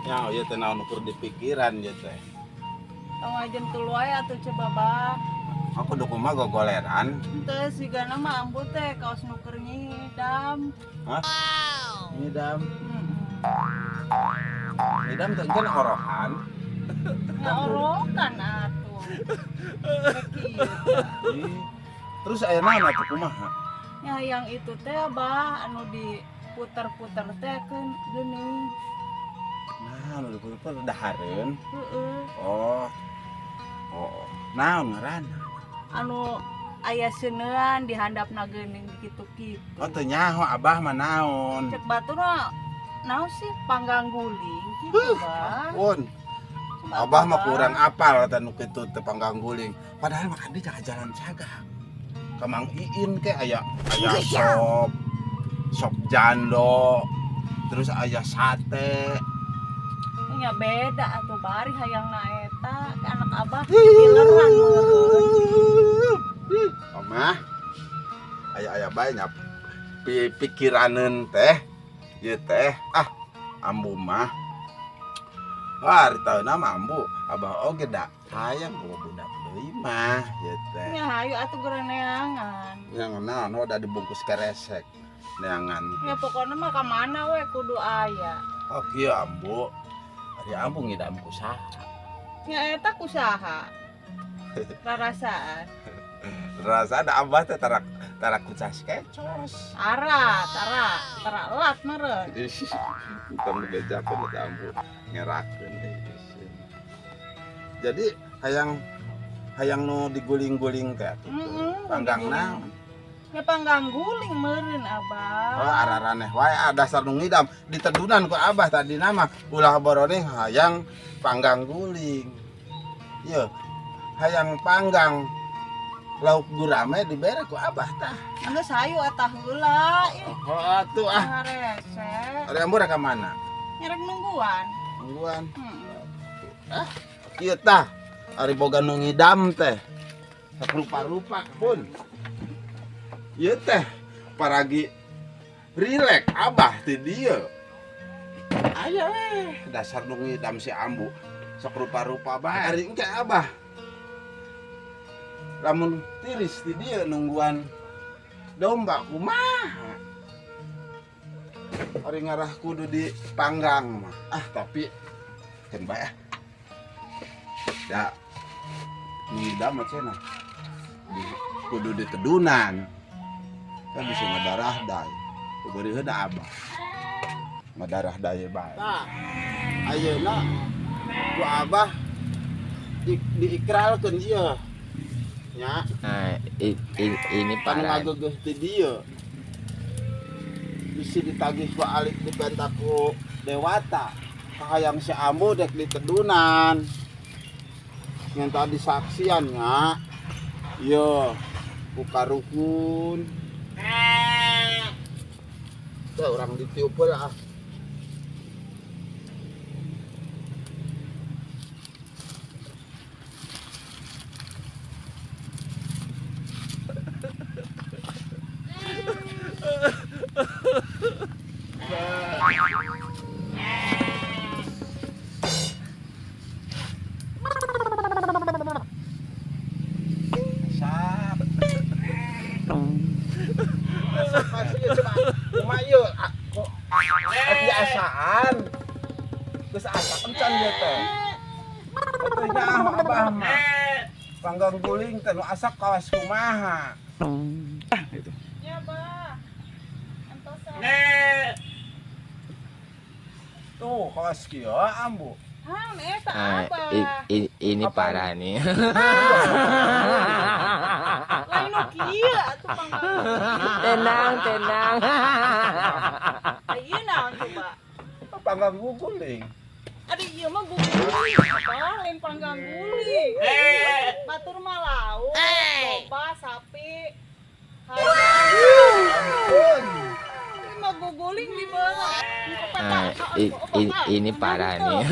Ya, ieu teh naon ukur di pikiran ieu teh. Tong ajen wae atuh coba bah. Aku kudu kumaha gogoleran. Henteu sigana mah ambu teh kaos nu keur ngidam. Hah? Ngidam. Heeh. Ngidam teh engke orohan. Ya orokan atuh. Ih. Terus aya naon atuh kumaha? Ya yang itu teh bah anu diputer-puter teh keun geuning. Nah, anu diputer dahareun. Heeh. Oh. Oh. Naon ngaranna? Anu aya seunean di handapna geuning kitu-kitu. Oh, teu nyaho abah mah naon. Cek batur mah naon sih panggang guling gitu bah. Pun. Abah mah kurang apal teh nu kitu teh panggang guling. Padahal mah kan di jalan cagak. Ka Mang Iin ke aya aya sop. Sop jando. Terus aya sate. Nya beda atuh bari hayangna eta ke anak abah gileran meureun. Omah. Aya-aya bae nya pikiraneun teh. Ieu teh ah ambu mah. Wah, ari taeuna mah ambu abah oge da hayang boga budak deui mah ieu teh. Nya hayu atuh geura neangan. Nya naon udah dibungkus keresek neangan. Ya pokokna mah ka mana we kudu aya. Oh kieu ambu. Ari ambu ngidam ku saha? Nya eta ku saha? Rarasaan. Rarasaan abah teh tarak tarak kucas kecos. Tara, tara, tara elat meureun. Entong dibejakeun eta ambu ngerakeun deui. Jadi hayang hayang nu diguling-guling teh atuh. Panggang naon? Ya panggang guling meureun abah. Oh araraneh wae ah dasar nu ngidam ditedunan ku abah tadi nama ulah borone hayang panggang guling. Ieu hayang panggang lauk gurame dibere ku abah tah. Geus hayu eta heula ih. Oh atuh ah. Harese. Ari ambu rek ka mana? Nyerek nungguan. Nungguan. Heeh. Ah, ieu tah ari boga nu ngidam teh. Rupa-rupa pun. Ieu teh paragi rilek abah ti dieu. Aya we dasar nu ngidam si ambu sok rupa-rupa bae. Ari engke abah lamun tiris ti dieu nungguan domba kumaha. Ari ngarah kudu dipanggang mah. Ah tapi keun bae ah. Da ngidam mah cenah. Kudu ditedunan. Kan bisa ngadarah dai. Beureun heula abah. Ngadarah dai bae. Tah. Ayeuna ku abah diikralkeun ieu. Nya. Nah, ini Pan parah. ngagegeuh ti dieu. Bisi ditagih ku alik dipenta ku dewata. Kahayang si ambu dek ditedunan. Yang tadi saksian nya. Ieu ku karuhun. Teh orang ditiup heula ah. Panggang guling teh nu asak kawas kumaha. Gitu. Ya, Bah. Antosan. Tuh, kawas kieu ambu. Hah, eta Nah, abah. ini Apa parah nih. Lain nu kieu atuh panggang guling. Tenang, tenang. Ieu naon coba? Panggang guling. Aduh, ieu mah guguling, abah, lain panggang guling. Batur mah lauk, domba, sapi, hayam. Ampun. Ini mah guguling di bawah. Nah, ini parah nih.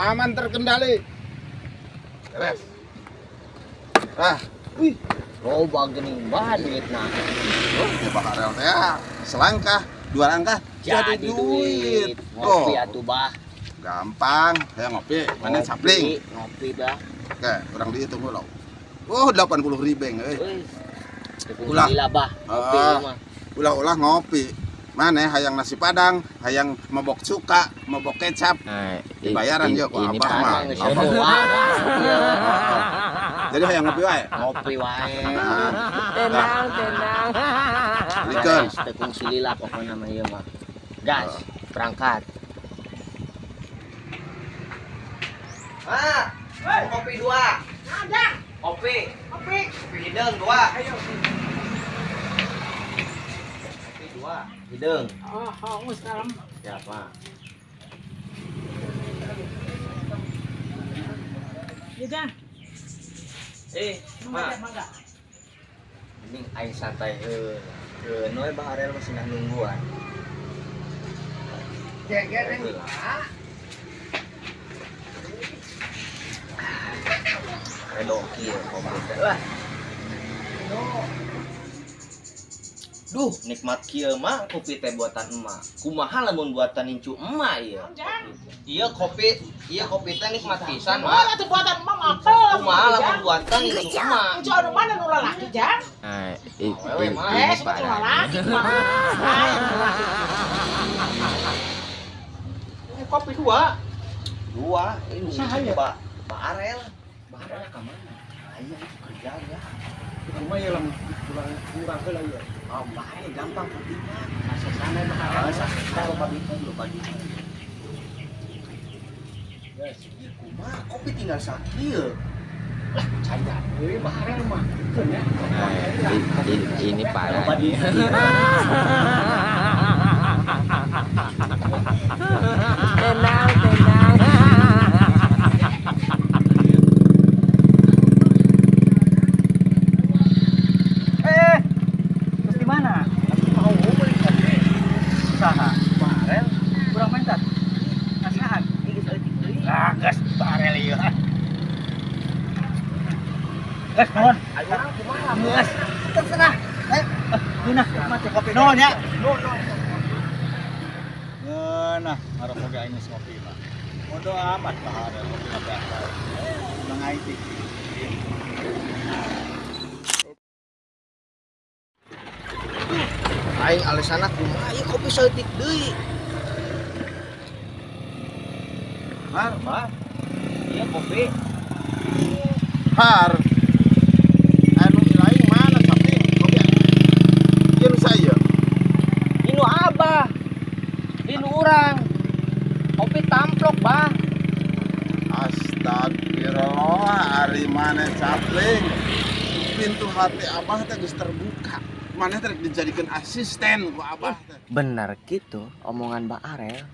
Aman terkendali. Beres. Ah, Wih, loba geuning bah duitna. Oh, ya bakal rel teh ya. Selangkah, dua langkah jadi duit. Ngopi Oh, atuh bah. gampang. Hayang ngopi, mana Ngopi, sapling. Ngopi bah. Oke, kurang dihitung dulu. Oh, 80 ribu euy. Euy. Ulah. Gila bah, ngopi Ah. mah. Ulah-ulah ngopi. Mana hayang nasi padang, hayang mabok cuka, mabok kecap. Nah, Dibayaran ya ku ini abah mah. parah geus Abah. eueuh. Iya. Jadi hayang ngopi wae. Ngopi wae. Nah, Tenang, tenang. belikan. Beres, teu kungsi lila pokokna mah ieu mah. Gas, berangkat. Ah, kopi dua. Ada. Kopi. Kopi. Kopi hideung dua. Ayo. Kopi dua. Hideung. Oh, oh, sekarang. Siapa? Ya, Eh, mangga, mangga. Mending aing santai heula. Keun we Bah Arel masih nungguan. Geger Redoki ya kopi teh. Lah. Duh, nikmat kieu mah kopi teh buatan emak. Kumaha lamun buatan incu emak ieu? Iya kopi, iya kopi teh nikmat pisan, Oh, Mak. atuh buatan emak mapel. Kumaha lamun buatan incu emak? Incu anu mana nu lalaki, Jang? Nah, awewe mah. Eh, sebut lalaki mah. Ini kopi dua. Dua, ini Saha ya? Pak Pak Arel. Pak Arel ka mana? Aya itu kerja ya. Cuma ya lang kurang kurang heula ya. Oh, bae gampang kopi mah. Sasana mah. Ah, sasana loba duit loba duit. Ya, Ieu kumaha kopi tinggal sakieu. Lah, caya euy Bah Arel mah. Keun ya. Nah, ini parah. Loba duit. Tenang, tenang. Eh, terus di mana? Mau beli kopi. Saha? Bah Arel. Kurang mentat. Nasihan. Ah, geus Bah Arel ieu. Geus nuhun. Ayo urang kumaha? Geus. Terserah. Eh, ngeunah mah teh kopi nuhun ya. Nuhun, nuhun. Ngeunah ngarokok ge aing geus ngopi mah. Bodo amat Bah Arel kopi mah biasa. Urang aing teh. Aing alesana kumaha ieu kopi saeutik deui. Har, Bah. Iya kopi. har. Anu lain mana sapi? Kopi. Ieu nu saya. Inu abah. Inu urang. Kopi tamplok, Bah. Astagfirullah, ari mana capling. Pintu hati abah teh geus terbuka. Mana teh dijadikan asisten ku abah teh. Bener gitu omongan Mbak Arel.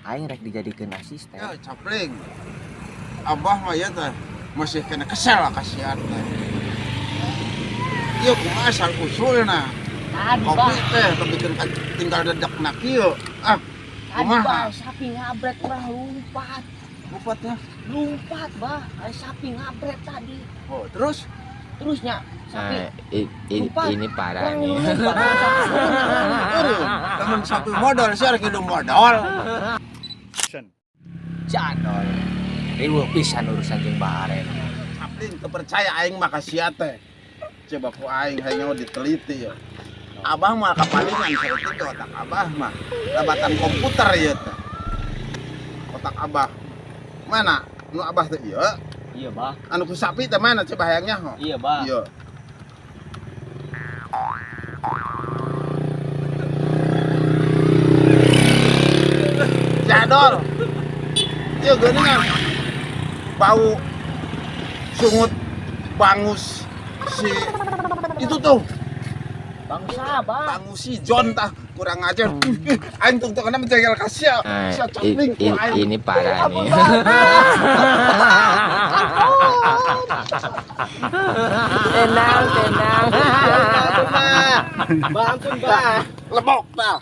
Aing rek dijadikeun asisten. Ya capling. Abah mah ya teh masih kena kesel kasihan teh. Ieu kumaha asal usulna? Tadi, Kopi teh tebikeun ka tinggal dedekna kieu. Ah, Tadi, kumaha? Bah, sapi ngabret urang lompat. Lupatnya. Lompat, Bah. Aya sapi ngabret tadi. Oh, terus Terusnya sapi Nah, lompat. ini parah Urang nih. lompat, sapi eureun lamun sapi modal sia rek hidup modal. Jadol. Riweuh pisan urusan jeung Mbak Arel. Capling kepercaya aing mah ka sia teh. Coba ku aing hayang diteliti ya. Abah mah kapalingan saeutik ge otak abah mah. Labatan komputer ieu teh. Otak abah. Mana? Nu abah teh ieu. Iya, Bah. Anu ku sapi teh mana coba hayang nyaho. Iya, Bah. Iya. Jadol. Ieu geuningan. Bau sungut bangus si itu tuh Bangsa, Bah. bangus si John tah kurang ajar. Aing tuh kena menjengkel ka sia. Nah, Sia capling ku aing. ini parah nih. Tenang, tenang. Bah, ampun, Bah. Lebok tah.